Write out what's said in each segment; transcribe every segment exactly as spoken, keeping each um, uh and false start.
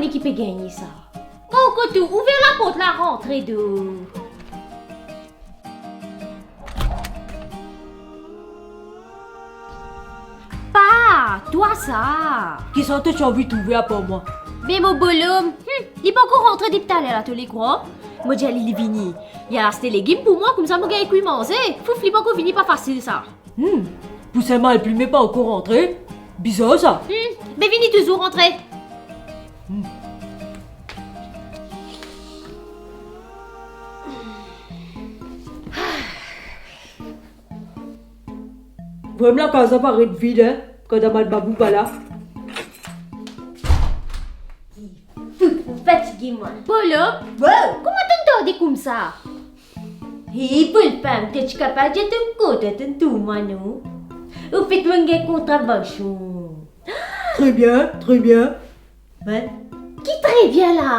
Me ki pe gagne sa? Mo kot ou, ouver laport la, rantre do. Pa, twa sa. Kisannla to ti anvi trouve apar mwa? Be mo bolom, hmm, li pankor rantre depi taler la, to le krwar? Mo dir li, li vini. Li al aste legim pou mwa, koumsa mo gagn kwi manze. Fouf, li pankor vini, pa fasil sa. Hmm, pou sa mal plime pankor rantre. Bizar sa. Hmm, be vini touzour, rantre. Hmm. Vremem lakaz la paret vid, hein, kan Damal Babou pa la. Fouf, fatige mwa. Bolom? Wow! Kouma to'nn tarde koumsa? Hey, Bolfam, to ti kapav dir to kontan to'nn trouv mwa, non? Anfet, mo'nn gagn kontravansion. Tre bien, tre bien. Hein? Ki tre bien la?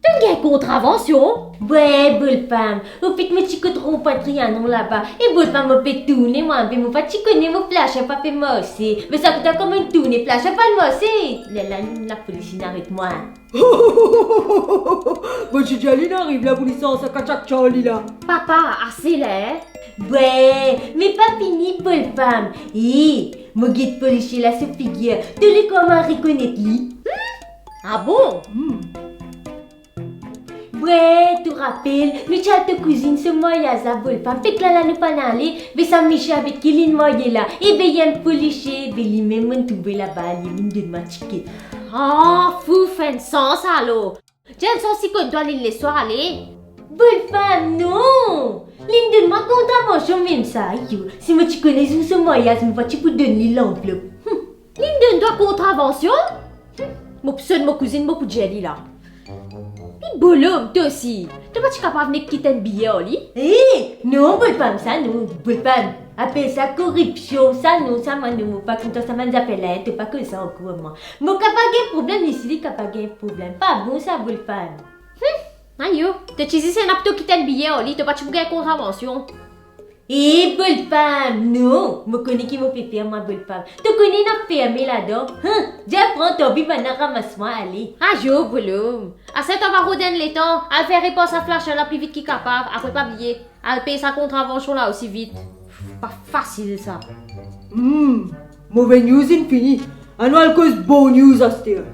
To'nn gagn kontravansion? Wey, Bolfam. Anfet, mo ti kot Ronpwin Trianon laba. E Bolfam, mo pe tourne mwa, be mo pa ti kone mo flasher pa pe marse. Me sa kout la kouma tourne, flasher pa'nn marse. Lerla lapolis inn aret mwa. Mo ti dir li inn ariv la pou li sanz sa katchak Charlie la. Papa, ase la, hein? Wey, me pa fini, Bolfam. E, mo get polisie la so figir. To le krwar mo rekonet li? Hmm? Ah bon? Hmm. Wey, to rapel, nou ti al to kouzinn so maryaz la, Bolfam. Fek la, la nou pa'nn ale, be sa misie avek ki li'nn marye la, e be enn polisie, be limem mo'nn trouve laba, li, li'nn donn mwa tiket. Ah, fouf, enn sans alor. Dir enn sans si kot twa li'nn les twa ale. Bolfam, non! Li'nn donn mwa kontravansion mem sa, yo. Si mo ti kone zour so maryaz, mo pa ti pou donn li lanvlop. Hmm. Li'nn donn twa kontravansion? Hmm. Mo pou sonn mo kouzinn, mo pou dir li la. Pi Bolom, to osi, to pa ti kapav nek kit enn biye ar li? Eh, non, Bolfam, sa non, Bolfam. Apel sa koripsion, sa non, sa mwa non, mo pa kontan sa bann zafer la, to pa koz sa ankor mwa. Mo kapav gagn problem, li si li kapav gagn problem. Pa bon sa, Bolfam. Hmm, ayo, to ti zis ena pou to kit enn biye ar li, to pa ti pou gagn kontravansion. Eh, Bolfam, non, mo kone ki mo pe fer mwa, Bolfam. To kone ena ferme ladan. Huh, dir pran to vi, bann la ramas mwa, ale. Ayo, Bolom. Aster to ava rod enn letan, al fer repar sa flasher la pli vit ki kapav, apre pa bliye. Al pey sa kontravansion la osi vit. Pa fasil sa. Hmm, move news inn fini. Anou al koz bon news aster.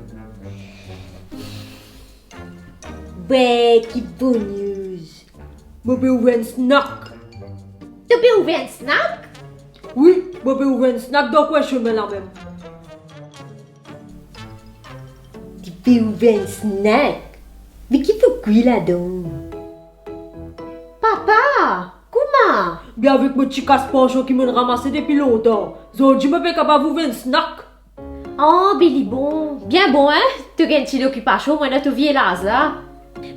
Wey, ki bon news. Mo pe ouver enn snack. To pe ouver enn snack? Wi, mo pe ouver enn snack dan kwin sime la mem. Li pe ouver enn snack? Me ki pou kwi ladan? Papa, kouma? Be avek mo ti kas pansion ki mo'nn ramase depi lontan, zordi mo pe kapav ouver enn snack. Ah, be li bon. Bien bon, hein? To gagn ti lokipasion, mwa dan to vie laz la.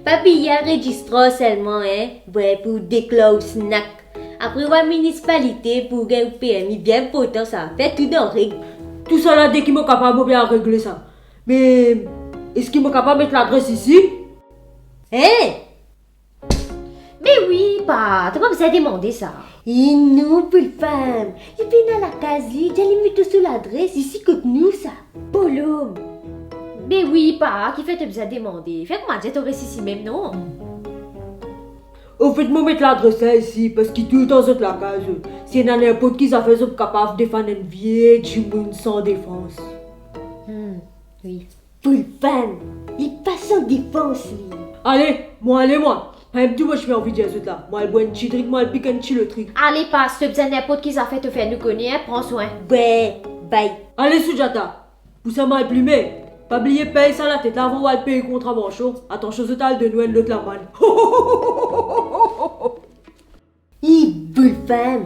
Pa bliye al rezistrar selman, hein? Wey, pou deklar ou snack. Apre ou al minisipalite pou gagn ou permi, bien inportan sa. Fer tou dan reg. Tousala de ki mo kapav mo pe al regle sa. Me eski mo kapav met ladres isi? Hein? Me wi, pa, to pa bizin demande sa. Eh non, Bolfam, li pena lakaz li, dir li met to so ladres isi kot nou sa. Bolom. Me wi, pa, kifer to bizin demande? Fer kouma dir to res isi mem, non? Anfet, mo met ladres la isi, parski toultan zot lakaz, si ena ninport ki zafer, zot kapav defann enn vie dimoun san defans. Hmm, wi. Bolfam, li pa san defans, li. Ale, mo ale, mwa. Pa enn tou mo ti pe anvi dir zot la. Mo al bwar enn ti drik, mo al pik enn ti lotri. Ale, pa, si to bizin ninport ki zafer, to fer nou kone, hein, pran swin. Wey, bye. Ale, Soudjata, pou sa mal plime, pa bliye pey sa latet la avan ou al pey kontravansion. Atansion, zot al donn ou enn lot lamann. Ih, Bolfam!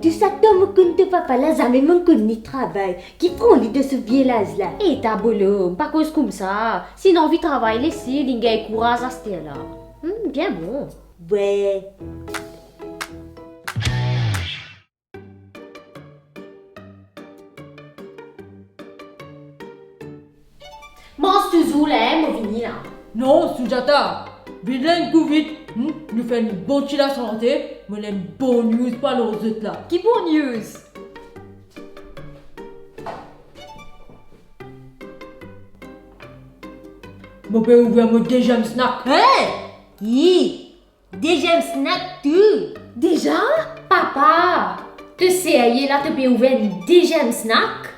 Tousatan mo konn to papa la, zame mo'nn konn li travay. Ki pran li dan so vie laz la? Eta Bolom, pa koz koumsa. Si li anvi travay, les li, li'nn gagn kouraz aster la. Hmm, bien bon. Wey. Manz touzour la, hein, mo vini la. Non, Soudjata, vinn la enn kou vit, hmm? Nou fer enn bon ti lasante, mo ena enn bon news pou anons zot la. Ki bon news? Mo pe ouver mo deziem snack. Hein? Hi, deziem snack tou? Deza? Papa, to serye la, to pe ouver enn deziem snack?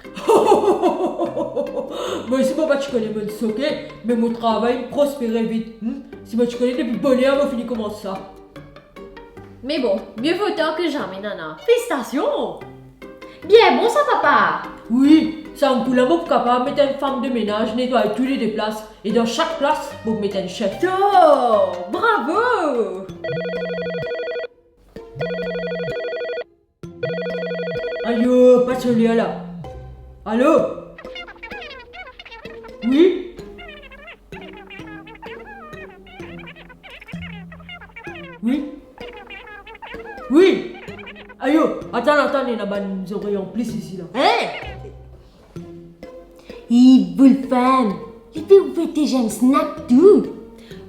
Mo osi mo pa ti kone, mo soke, me mo travay prospere vit, hmm? Si mo ti kone, depi boner mo fini koumans sa. Me bon, mie vo tar ke zame, nana. Felisitasion! Bien bon sa, papa! Wi, sa kou la mo pou kapav met enn fam de menaz netway toule de plas, e dan sak plas, mo pou met enn sef. Tor! Bravo! Ayo, pa sonn la. Alo? Wi? Wi? Wi? Ayo, atann, atann, ena bann zorey anplis isi la. Hein? Hi, boul fam, li pe ouver deziem snack tou?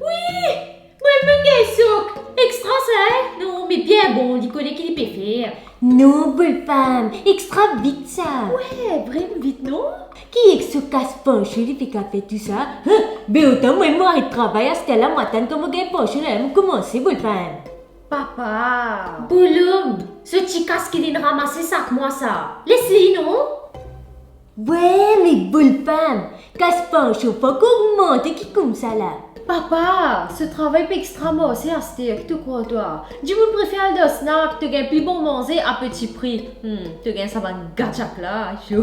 Wi! Mwa mem mo gagn sok. Extra sa, hein? Non, me bien bon, li kone ki li pe fer. Non, boul fam, extra vit sa. Wi, vremem vit, non? Ki ek so kas panso li fek fer tou sa? Hein? Be otan mwa mo aret travay aster la, mo atann kan mo gagn panso la, mo koumanse, boul fam. Papa! Boulom, so ti kas ki linn ramase sak mwa sa, les li, non? Wi, me boul fam, kas panso fek ogmante ki koumsa la. Papa, so travay pe extra marse aster, ki to krwar twa? Dimoun prefer al dan snack, to gagn pli bon manze a peti pri. Hmm, to gagn sa bann gadjak la, yo.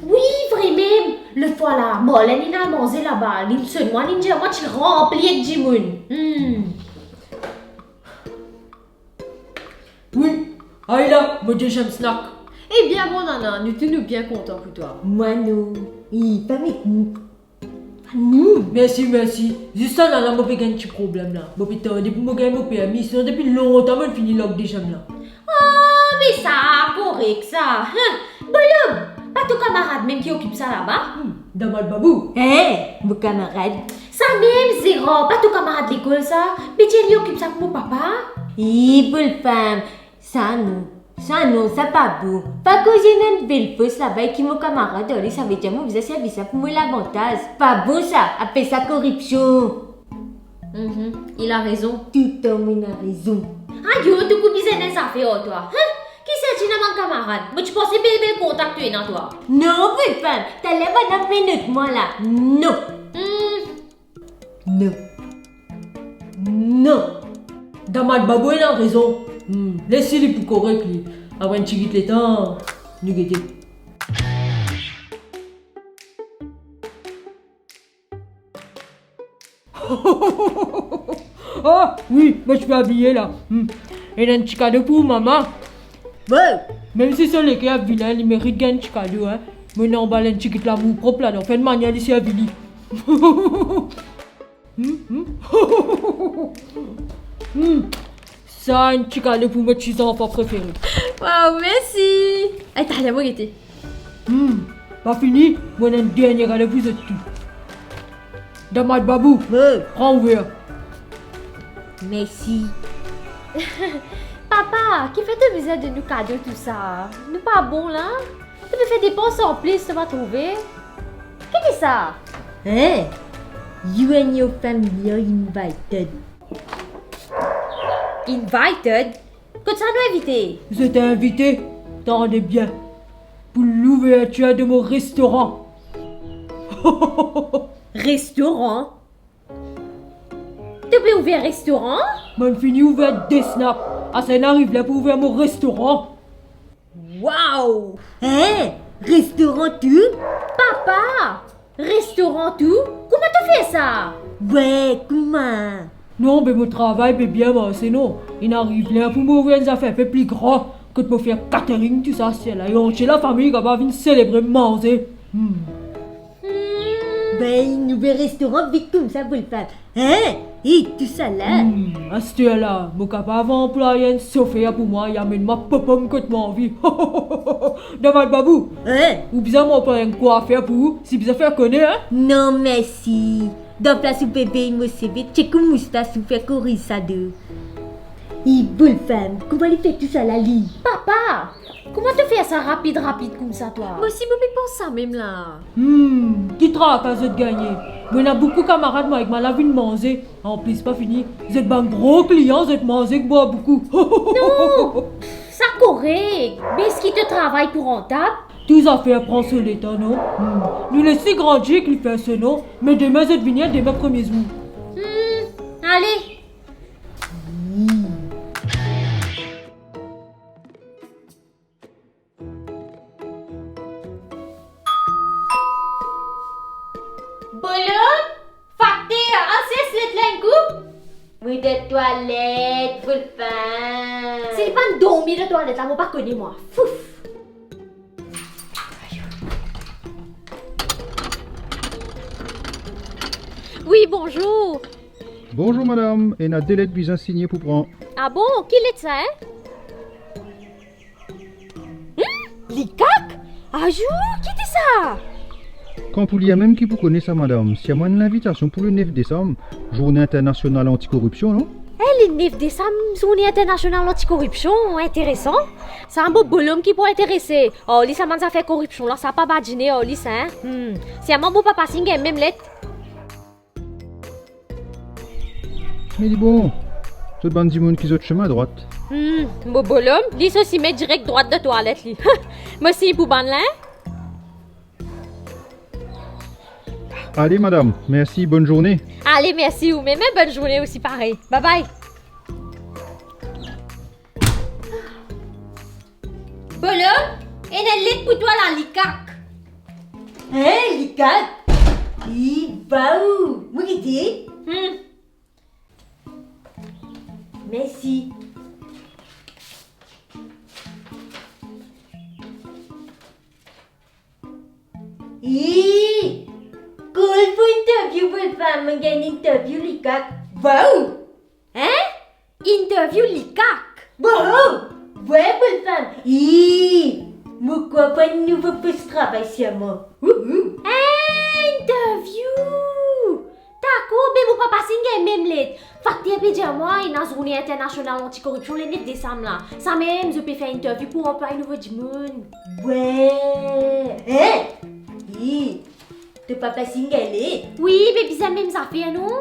Wi, vremem, lot fwa la, Marlène inn al manze laba, linn sonn mwa, linn dir mwa ti ranpli ek dimoun. Hmm. Wi, ay la, mo deziem snack. Ebien, bon, nana, nou tou nou bien kontan pou twa. Mwa non, li pa met nou. Nou. Mersi, mersi. Zis sa, nana, mo pe gagn ti problem la. Mo pe tarde pou mo gagn mo permi, sinon depi lontan mo fini larg deziem la. Ah, me sa korek sa. Hein? Boulom, pa to kamarad mem ki okip sa laba? Hmm, Damad Babou. Hein, mo kamarad? Samem, Zeran, pa to kamarad lekol sa? Be dir li okip sa pou mo papa. Hi, boul fam, sa non, sa non, sa pa bon. Pa koz ena enn bel pos laba e ki mo kamarad ar li, savedir mo bizin servi sa pou mo lavantaz. Pa bon sa, apel sa koripsion. Mhm, il a rezon. Toutan mo ena rezon. Ayo, to pou bizin enn zafer ar twa. Hein? Ki serti ena bann kamarad? Mo ti panse bel bel kontak to ena twa. Non, boul fam, taler bann la menot mwa la. Non. Hmm. Non. Non. Damad Babou ena rezon. Hmm, les li pou korek li. Apre enn tigit letan, nou gete. Ah, wi, mo ti pe abiye la. Hmm. Ena enn ti kado pou mama. Wi. Mem si so leker vilin, li merit gagn ti kado, hein. Mo inn anbal enn tigit lamour prop ladan, fer enn manier li servi li. Hmm, hmm. Hmm. Sa enn ti kado pou mo ti zanfan prefere. Waw, mersi. Ay, taler mo gete. Hmm, pa fini, mo ena enn dernie kado pou zot tou. Damad Babou, wi, pran ouver. Mersi. Papa, kifer to bizin donn nou kado tousala? Nou pa bon la? To pe fer depans anplis, to pa trouve? Ki ki sa? Hein? You and your family are invited. Invited? Kot sa nou invite? Zot invite, tande bien, pou louvertir de mo restoran. Restoran? To pe ouver restoran? Mo'nn fini ouver de snack, asa inn ariv ler pou ouver mo restoran. Waw! Hein? Restoran tou? Papa! Restoran tou? Kouma to fer sa? Wey, kouma? Non, be mo travay pe bien marse, non. Inn ariv ler pou mo ouver enn zafer inpe pli gran, kot mo fer catering, tousa, sela, e antie lafami kapav vinn selebre manze. Hmm. Hmm. Be, nou ouver restoran vit koumsa, boul fam. Hein? E tousala? Hmm, aster la, mo kapav anplwaye enn sofer pou mwa, li amenn mwa popom kot mo anvi. Damad Babou, hein? Ou bizin mo anplwaye enn kwafer pou ou, si bizin fer kone, hein? Non, mersi. Dan plas ou pe vey mo seve, tchek ou moustas, ou fer koriz sa do. Li, boul fam, kouma li fer tousala li? Papa, kouma to fer sa rapid, rapid koumsa twa? Mo osi mo pe pans samem la. Hmm, ki traka zot gagne? Mo ena boukou kamarad mwa ek mwa la vinn manze. Anplis, pa fini, zot bann gro klian, zot manz ek bwar boukou. Non, sa korek. Me eski to travay pou rantab? Tou zafer pran so letan, non? Hmm. Nou les li grandi ek li fer so non, me demin zot vini, demin premie zour. Hmm, ale. Hmm. Bolom, fakter, al sers let la enn kou. Mo dan twalet, boul fam. Si li pa'nn dormi dan twalet la, mo pa kone mwa. Fouf. Wi, bonzour. Bonzour madam, ena de let bizin signe pou pran. Ah bon, ki let sa, hein? Hmm, Likak? Ayo, ki ti sa? Kan pou li mem ki pou kone sa, madam. Sirman enn linvitasion pou le nef desam, Zourne Internasional Antikoripsion, non? Eh, le nef desam, Zourne Internasional Antikoripsion, interesan. Sa mo bolom ki pou interese. Oh, li sa bann zafer koripsion la, sa pa badine, oh, li sa, hein? Hmm, sirman mo papa signe mem let. Me li bon, zot bann dimoun ki zot sime drwat. Hmm, mo bolom, li so sime direk drwat dan twalet li. Mo siy pou bann la, hein? Ale madam, mersi, bonn zourne. Ale, mersi ou mem, bonn zourne osi parey. Bye bye. Bolom, ena let pou twa la, Likak. Hein, Likak? Ih, waou, mo gete. Hmm. Mersi. Ih, kol pou interview, boul fam, mo gagn interview Likak. Waou! Hein? Interview Likak? Waou! Wi, boul fam. Ih, mo krwar pou enn nouvo pos travay sirman. Wouhou! Hein, interview! Dakor, be mo papa signe mem let. Fakter pe dir mwa ena Zourne Internasional Antikoripsion le nef desam la. Samem zot pe fer interview pou anplway nouvo dimoun. Wi. Hein? Ih, to papa signe let? Wi, be bizin mem zafer, non?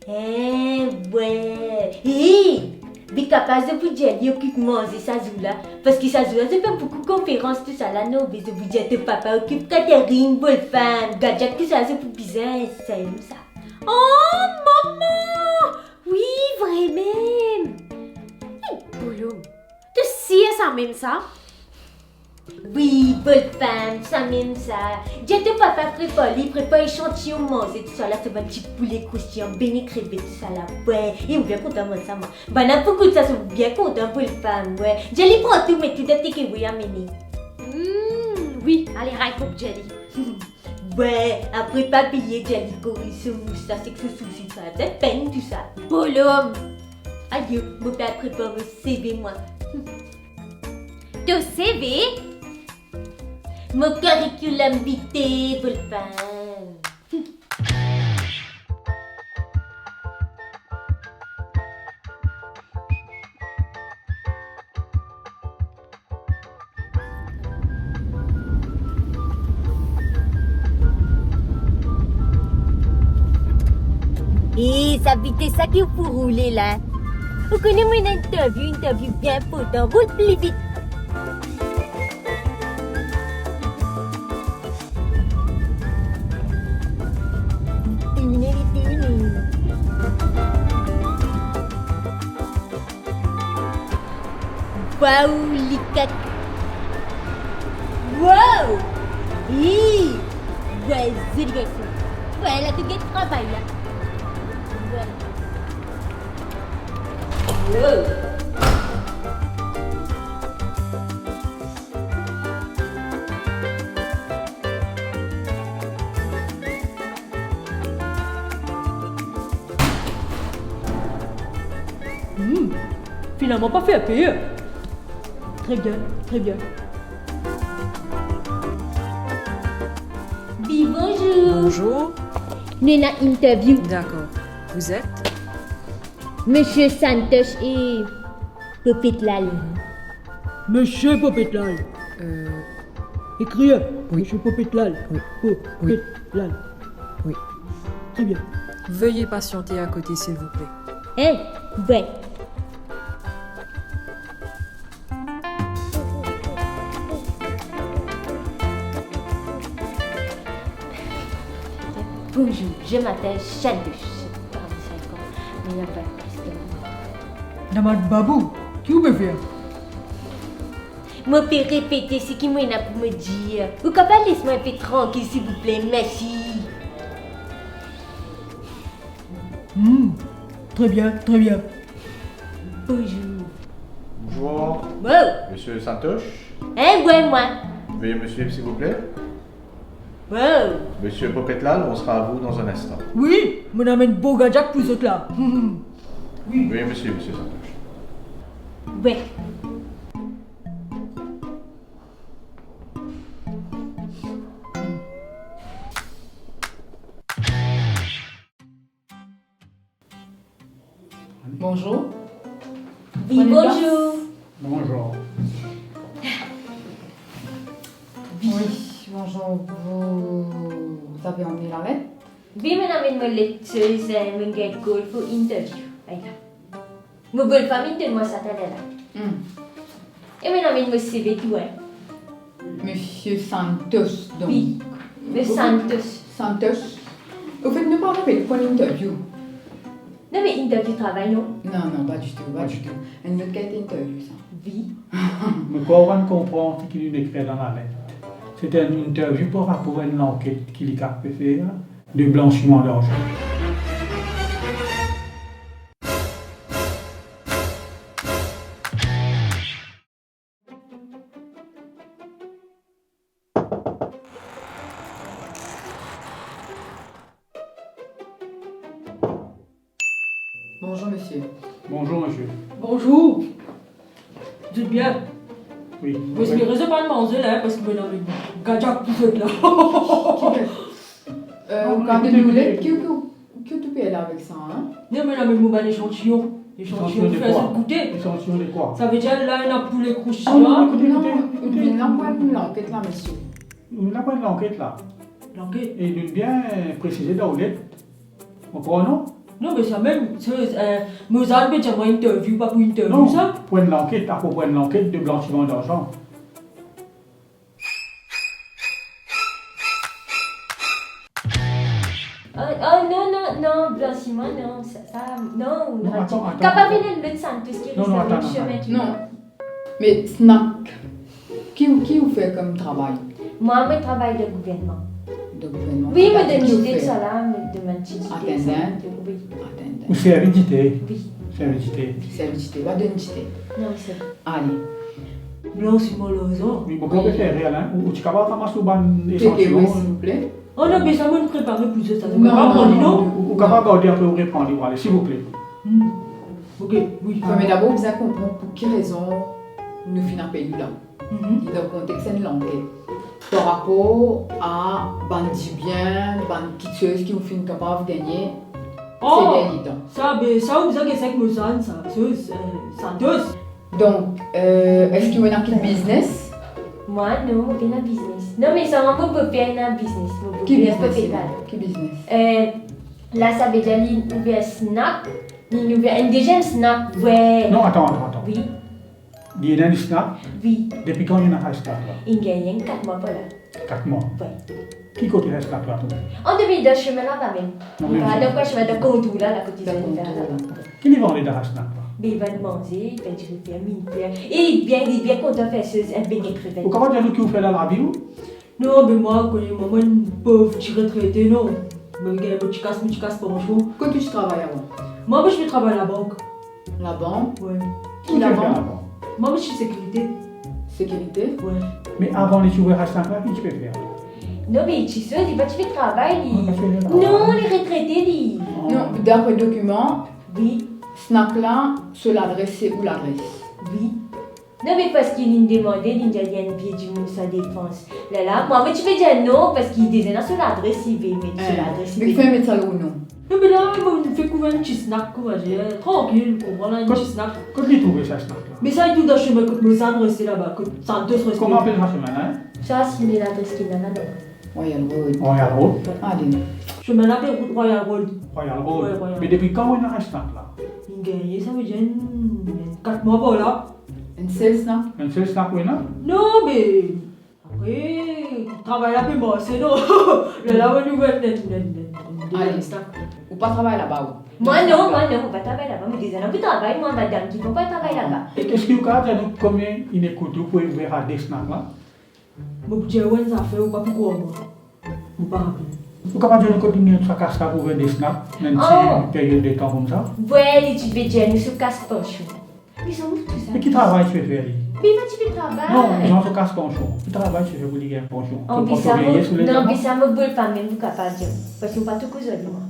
Eh, wi. Ih, be kapav zot pou dir li okip manze sa zour la, parski sa zour la zot fer boukou konferans tousala, non? Be zot pou dir to papa okip catering, boul fam, gadyak tousala zot pou bizin, sa mem sa. Oh, mama! Wi, vre mem. Eh, bolom, to sir samem sa? Wi, boul fam, samem sa. Dir to papa prepar li, prepar esantion manze, tousala, sa bann ti poule kroustiyan, bene krevet, tousala. Wi, e mo bien kontan manz sa, mwa. Bann-la pou gout sa, zot bien kontan, boul fam, wi. Dir li pran tou, met tou dan takeaway, amene. Hmm, wi, ale, ray kok dir li. Wi, apre pa bliye dir li korig so moustas ek so sousi, sa, sa pegn tousa. Bolom. Ayo, mo pe al prepar mo CV mwa. To CV? Mo curriculum vitae, boul fam. E, sa vites sa ki ou pou roule la. Ou kone mo ena interview, interview bien inportan. Roul pli vit. Tourne, li tourne. Waou, Likak. Waou! Ih! Waou, zoli garson. Waou, la to gagn travay la. Waou. Waou. Hmm, finalman pa fer per. Tre bien, tre bien. Bi, bonzour. Bonzour. Nou ena interview. D'accord. Vous êtes ? Misie Santos e Popetlal. Misie Popetlal. Euh, Ekrir. Oui. Misie Popetlal. Oui. Popetlal. Oui. Très bien. Veuillez patienter à côté, s'il vous plaît. Eh, ouais. Bonjour, je m'appelle Santos. J'ai quarante-cinq ans, mais il n'y a pas de question. Namad Babou, ki ou pe fer? Mo pe repete seki mo ena pou mo dir. Ou kapav les mwa inpe trankil, silvouple? Mersi. Hmm, très bien, très bien. Bonjour. Bonjour. Wow. Monsieur Santos? Hein, ouais, moi. Veuillez me suivre, s'il vous plaît. Wow. Monsieur Popetlal, on sera à vous dans un instant. Oui, mo amenn bo gadyak pou zot la. Oui. Veuillez me suivre, monsieur Santos. Ouais. Bonjour. Oui, bonjour. Bonjour. Oui, bonjour. Vous avez emmené la lettre? Oui, mo amenn mo let, euh, mo gagn call pou interview. Ayo. Mo bel fami donn mwa sa taler la. Hmm. E mo amenn mo C V tou, hein. Monsieur Santos, donc. Oui, Monsieur Santos. Santos. Au fait, nou pa apel pou interview. Non, me interview travay, non? Non, non, pas du tout, pas du tout. Enn lot kalite interview, sa. Oui. Me krwar ou konpran seki nou ekrir dan lalet. Se enn interview par rapor a enn lanket ki li kapav fer de blansiman larzan. Bonjour, monsieur. Bonjour, monsieur. Bonjour. Zot bien? Oui. Mo espere zot pa manze la, hein, parski mo ena gadyak pou zot la. Euh, non, ou kan ekoute, donn nou ekoute, let, ekoute. Ki, ki, ki ou pe ale avek sa, hein? Non, mo amenn mo bann echantiyon. Echantiyon, echantiyon de kwa? Fer zot goute. Echantiyon de kwa? Sa ve dir la, ena poule kroustiyan. Ah, non, ekoute, ekoute, ekoute. Non, nou vinn la pou enn lanket la, misie. Nou vinn la pou enn lanket la. Lanket? E nou bien presize dan ou let. Ou konpran, non? Non, me sa mem, se, euh, mo zann pe dir mwa interview, pa pou interview, non, sa. Pou enn lanket, apropos enn lanket de blansiman darzan. Oh, oh, non, non, non, blansiman, non, sa, sa, non, non, atann, atann, kapav atann. Vinn enn lot Santos ki... Non, non, res atann, dan atann. Semen. Non. Me Snack, ki, ki ou fer kom travay? Mwa, mo travay dan gouvernman. Dan gouvernman? Wi, mo donn dite, sa la, mo donn dite. Atann, atann. Wi. Atann, atann. Ou servi dite? Wi. Servi dite. Servi dite, pa donn dite. Non, servi. Ale. Blansiman larzan. Wi, bon, wi. Ou pe fer real, hein? Ou, ou ti kapav ramas ou bann... Take away, echantiyon, silvouple. Oh non, me sa mo'nn prepare pou zot, sa. Non, non, non, non. Ou, ou kapav garde apre, ou repran li, ale, silvouple. Hmm. Ok, wi. Non, me dabor, ou bizin konpran pou ki rezon nou finn apel ou la. Mhm. Li dan kontex enn lanket. Par rapor a bann dibien, bann kitsoz ki ou finn kapav gagne, oh, se dernie tan. Sa, be, sa, ou bizin get sa ek mo zann, sa, soz, euh, Santos. Donk, euh, eski ou ena kit biznes? Mwa, non, mo pena biznes. Non, me sa, mo bofer ena biznes. Mo bofer... Ki biznes? Ki biznes? Euh, la, sa ve dir li ouver snack, li ouver enn deziem snack, wi. Non, atann, atann, atann. Wi. Li ena enn snack? Wi. Depi kan li ena sa snack la? Inn gagn kat mwa par la. Kat mwa? Wi. Ki kote sa snack la trouve? An de minit, dan semin laba mem. Non, mem semin. Li pa dan semin, dan kontour la, la kote... Dan kontour. Ki li vann dan sa snack la? Be, li vann manze, li fer dife, minn fer. E li bien, li bien kontan fer soz, enn benie krevet. Ou kapav dir nou ki ou fer dan lavi, ou? Non, be mwa, ou kone mwa, mo enn pov ti retrete, non. Mo gagn mo ti kas, mo ti kas pansyon. Kot ou ti travay avan? Mwa, mo ti pe travay labank. Labank? Wi. Ki labank? Ki labank? Mwa, mo ti sekirite. Sekirite? Wi. Me avan li ti ouver sa snack la, ki ti pe fer? Non, me ti soz, li pa ti pe travay, li. Ah, pa ti pe travay. Non, li retrete, li. Ah. Non, dapre dokiman, wi, snack la, so ladres, se ou ladres. Wi. Non, me parski li'nn demande, li'nn dir li enn vie dimoun san defans. Lerla mwa, mo ti pe dir non, parski deza ena so ladres, li pe met so ladres, li pe met sa lor non. Non, me la, mo fek ouvrir enn ti snack, kouma dir, trankil, konpran la, enn ti snack. Kot li trouve sa snack la? Me sa, li trouv dan semin kot mo zann reste laba, kot Santos reste. Kouma apel sa semin la, hein? Sa, si me ladres ki ena la, donk. Royal Road. Royal Road. Ale. Semin la apel Royal Road. Royal Road. Wi, Royal. Me depi kan ou ena sa snack la? Li'nn gagne, sa ve dir enn, enn kat mwa par la. Enn sel snack? Enn sel snack ou ena? Non, me apre, travay la pe marse, non? Lerla mo ouvrir enn, enn, enn, enn, enn deziem snack. Ale. Ou pa travay laba, ou? Mwa non, mwa non, mo pa travay laba. Mo deza ena pou travay, mwa, madam, ki pou pa travay laba. E eski ou kapav dir nou konbien inn kout ou pou ouvrir sa de snack la? Mo pou dir ou enn zafer, ou pa pou krwar mwa. Mo pa rapel. Ou kapav dir nou kot li'nn gagn sa kas la pou ouvrir de snack, dan enn ti peryod de tan koumsa? Wi, li ti pe dir nou so kas pansion. Me sa, mo tou sa. E ki travay ti pe fer li? Me li pa ti pe travay. Non, dan so kas pansion. Ki travay ti pe fer pou li gagn pansion? An, so pansion sa, mo, veyez ou non, letan? Me sa, mo pou pa mem kapav dir, parski mo pa tou koz ar li, mwa.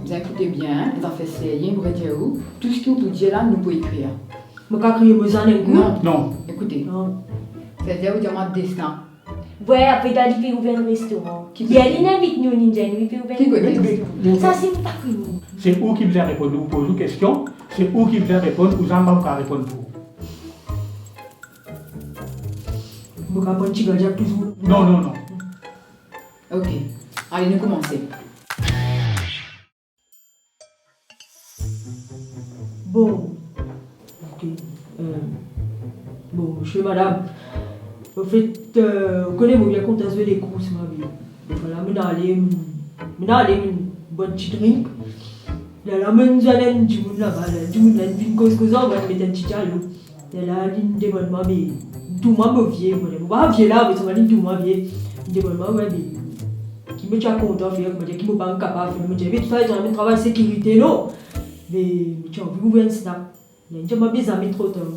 Bien, ekoute bien, hein, zafer serye, mo pe dir ou, tou seki ou pou dir la, nou pou ekrir. Mo kapav kriye mo zann enn kou? Non. Non. Ekoute. Non. Savedir ou dir mwa de snack. Wi, apre la, li pe ouvrir enn restoran. Ki kote? Li, li'nn invit nou, li'nn dir nou li pe ouvrir enn restoran. Ki kote? Sa, si mo pa kone. Se ou ki bizin reponn, nou poz ou kestion, se ou ki bizin reponn, ou zann pa pou kapav reponn pou ou. Mo kapav pran ti gardien touzour? Non, non, non. Ok. Ale, nou koumanse. Bon. Ok. Euh, bon, misie, madam. Anfet, euh, ou kone mo bien kontan zwe lekours, mwa, me. Donk, lerla, mo'nn ale, mo'nn, mo'nn ale, mo'nn bwar enn ti drink. Lerla, mo'nn zwenn enn dimoun laba, la, dimoun la, li'nn vinn koz-koz ar mwa, li'nn met enn ti dialog. Lerla, li'nn demann mwa, be, trouv mwa mo vie, mo pa vie la, be, sa, li'nn trouv mwa vie. Li'nn demann mwa, wi, be, ki mo ti a kontan fer, kouma dir, ki mo pa kapav fer. Mo dir, be, tousala, mo travay sekirite, non? Be, mo ti anvi ouvrir enn snack. Li'nn dir mwa, be, zame tro tar.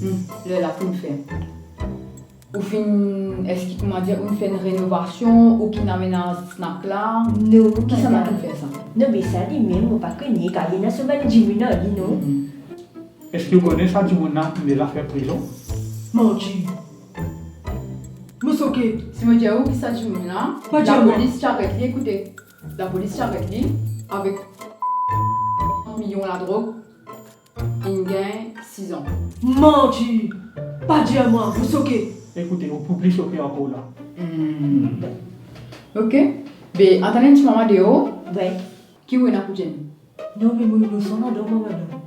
Hmm, lerla, kouma fer? Ou finn, eski, kouma dir, ou finn fer enn renovasion, ou ki amenn sa snack la? Non, madam. Kisannla finn fer sa? Non, be sa limem, mo pa kone, kapav ena so bann dimoun ar li, non? Mhm. Eski ou kone sa dimoun la inn deza fer prizon? Manti. Mo soke. Si mo dir ou ki sa dimoun la, pa dir mwa. Lapolis ti aret li, ekoute. Lapolis ti aret li avek milion ladrog. Inn gagn sizan. Manti! Pa dir mwa, mo soke. Ekoute, ou pou pli soke ankor la. Hmm. Ok. Be, atann enn ti moman deor. Wi. Ki ou ena pou dir nou? Non, me mo inosan ladan, mwa, madam.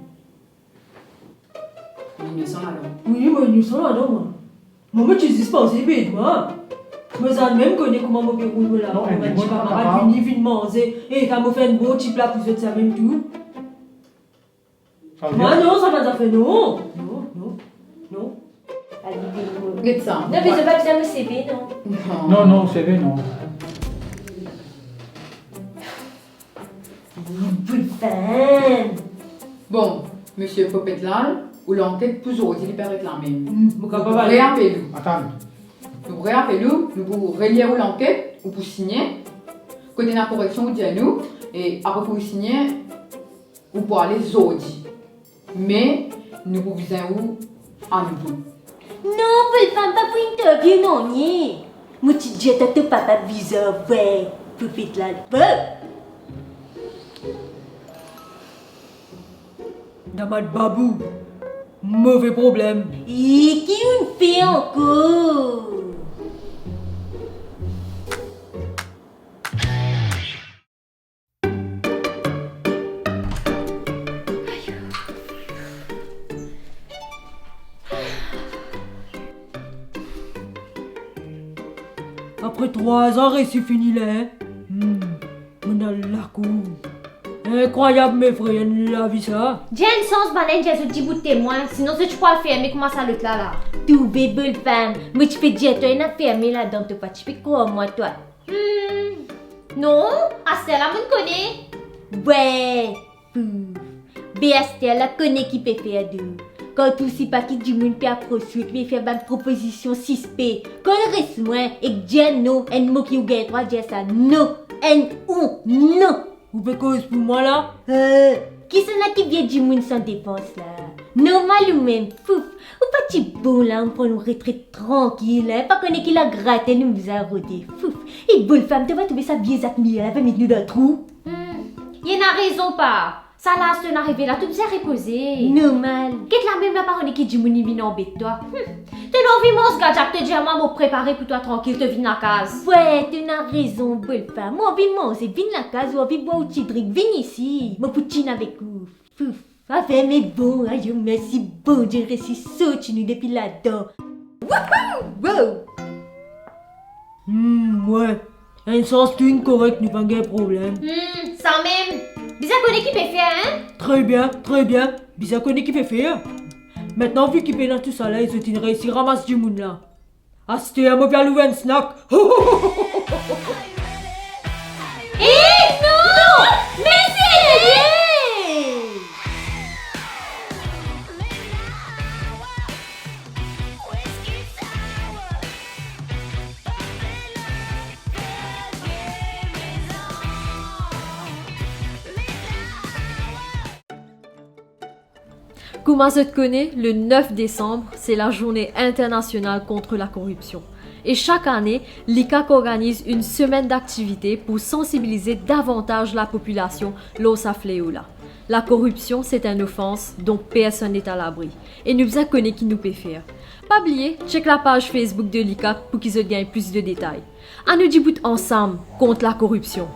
Ou inosan ladan? Wi, mo inosan ladan, mwa. Mwa, mo ti zis panse li pe ed mwa. Mo zann mem kone kouma mo pe roul mo lavi, non, mo bann ti kamarad vini, vinn manze. E kan mo fer enn bon ti pla pou zot, samem tou. Sa ou dir? Mwa, non, sa pa zafer, non. Non, non, non. Get sa. Non, me zot pa bizin mo seve, non. Non. Non, non, seve, non. Bon, misie Popet la, ou lanket pou zordi, li pe aret la mem. Hmm, mo kapav ale? Nou pou reapel ou. Atann. Nou pou reapel ou, nou pou relir ou lanket, ou pou signe. Kot ena koreksion, ou dir nou, e apre pou ou signe, ou pou ale zordi. Me nou pou bizin ou anouvo. Non, Popet, pa pou interview nanye. Mo ti dir twa to papa bizar, wi, Popet la. Damad babou, move problem. E ki ou'nn fer ankor? Apre trwa zan resi fini la, hein? Hmm, mo'nn al lakour. Inkrwayab, me fre, enn lavi sa. Dir enn sans, bann enn dir zot dibout temwin, sinon zot ti pou al ferme kouma sa lot la la. Trouve bel fam, mo ti pe dir twa ena ferme ladan, to pa ti pe krwar mwa twa. Hmm, non, aster la mo'nn kone. Wi, pouf. Be aster la kone ki pe fer de ou. Kan ou trouv sipa ki dimoun pe apros ou, ki pe fer bann propozision sispe, kan ou res lwin ek dir non enn mo ki ou gagn drwa dir sa, non, enn ou, non. Ou pe koz pou mwa la? Eh, Kisannla ki vie dimoun san defans la? Normal ou mem, fouf. Ou pa ti bon la, ou pran ou retret trankil, hein? Pa kone ki lagratel nou bizin rode, fouf. E boul fam, to pa trouve sa vie Zak Mia la pe met nou dan trou? Hmm, li ena rezon pa. Sa laz to'nn arive la, to bizin repoze. Normal. Get la mem la, pa kone ki dimoun inn vinn anbet twa. Hmm. To'nn anvi manz gadjak, to dir mwa mo prepare pou twa trankil, to vinn lakaz. Wey, to'nn rezon, boul fam. Mo anvi manze, vinn lakaz, ou anvi bwar ou ti drik, vinn isi. Mo pou tinn avek ou. Fouf, afer me bon, ayo, mersi Bondie, resi sorti nou depi ladan. Wouhou! Wow! Hmm, wey. Enn sans tou inn korek, nou pa gagn problem. Hmm, sa mem. Bizin kone ki pe fer, hein? Tre bien, tre bien. Bizin kone ki pe fer. Mintnan, vi ki pena tou sa la, e zot inn reysi ramas dimoun la. Aster, mo pe al ouver enn snack. Eh, non! Mersi, Olivier! Kouma zot kone, le nef desam, se lazourne internasional kont lakoripsion. E sak ane, l'ICAC organiz enn semenn daktivite pou sansibilize davantaz lapopilasion lor sa fleo la. Lakoripsion, se enn ofans, donk personn n'est à l'abri. E nou bizin kone ki nou pe fer. Pa bliye, tchek lapaz Facebook de l'ICAC pou ki zot gagn plis de detay. Anou dibout ansam kont lakoripsion.